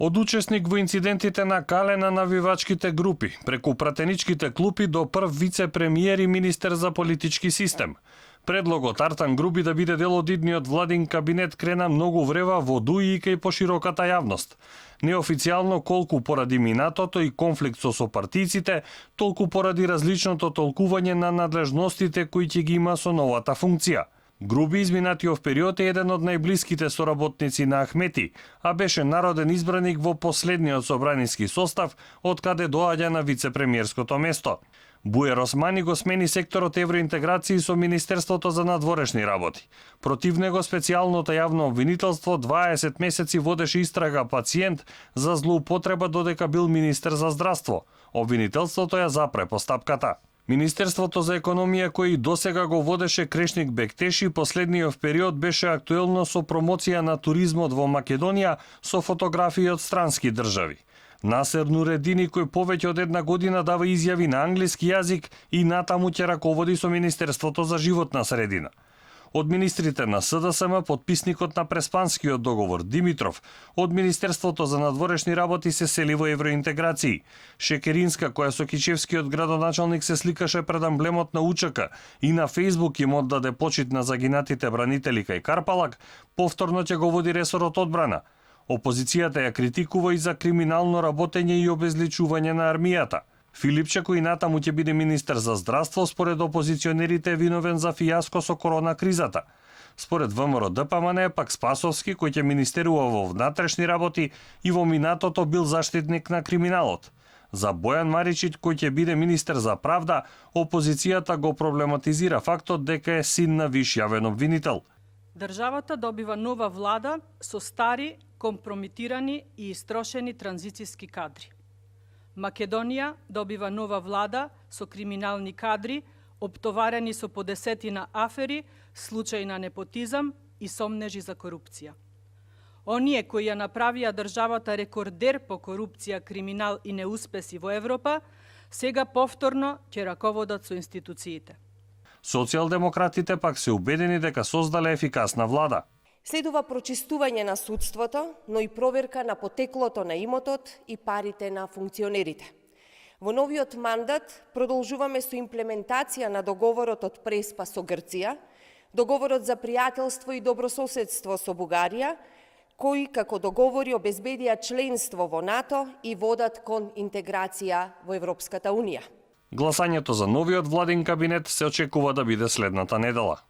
Од учесник во инцидентите на Кале на навивачките групи, преку пратеничките клупи до прв вице-премиер и министер за политички систем. Предлогот Артан Груби да биде дел од идниот владин кабинет крена многу врева во ДУИ и кај пошироката јавност. Неофицијално колку поради минатото и конфликт со сопартијците, толку поради различното толкување на надлежностите кои ќе ги има со новата функција. Груби изминатиот период е еден од најблиските соработници на Ахмети, а беше народен избраник во последниот собраниски состав, од каде доаѓа на вице-премиерското место. Буер Османи го смени секторот евроинтеграција со Министерството за надворешни работи. Против него специјалното јавно обвинителство 20 месеци водеше истрага пациент за злоупотреба додека бил министер за здравство. Обвинителството ја запре постапката. Министерството за економија, кој и досега го водеше Крешник Бектеши, последниот период беше актуелно со промоција на туризмот во Македонија со фотографии од странски држави. Насер Нуредини, кој повеќе од една година дава изјави на англиски јазик и натаму ќе раководи со Министерството за животна средина. Од министрите на СДСМ, подписникот на Преспанскиот договор Димитров, од Министерството за надворешни работи се сели во евроинтеграции. Шекеринска, која со кичевскиот градоначалник се сликаше пред амблемот на УЧК и на Фејсбук им оддаде почит на загинатите бранители кај Карпалак, повторно ќе го води ресорот одбрана. Опозицијата ја критикува и за криминално работење и обезличување на армијата. Филипче, кој натаму ќе биде министер за здравство, според опозиционерите е виновен за фијаско со корона кризата. Според ВМРО ДПМН пак Спасовски, кој ќе министерува во внатрешни работи и во минатото бил заштитник на криминалот. За Бојан Маричиć, кој ќе биде министер за правда, опозицијата го проблематизира фактот дека е син на виш јавен обвинител. Државата добива нова влада со стари, компрометирани и истрошени транзицијски кадри. Македонија добива нова влада со криминални кадри, оптоварени со по десетина афери, случаи на непотизам и сомнежи за корупција. Оние кои ја направија државата рекордер по корупција, криминал и неуспеси во Европа, сега повторно ќе раководат со институциите. Социјалдемократите пак се убедени дека создале ефикасна влада. Следува прочистување на судството, но и проверка на потеклото на имотот и парите на функционерите. Во новиот мандат продолжуваме со имплементација на договорот од Преспа со Грција, договорот за пријателство и добрососедство со Бугарија, кои како договори обезбедија членство во НАТО и водат кон интеграција во Европската Унија. Гласањето за новиот владин кабинет се очекува да биде следната недела.